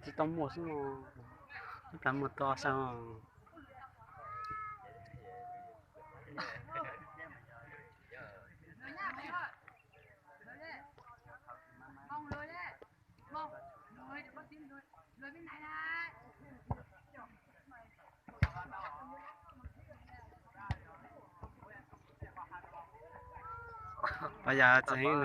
Tsis tau muaj xwb, ib plab muaj toj saib. Pab yam txiv heev.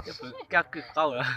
Cov pw kaj kwj qaub lawm.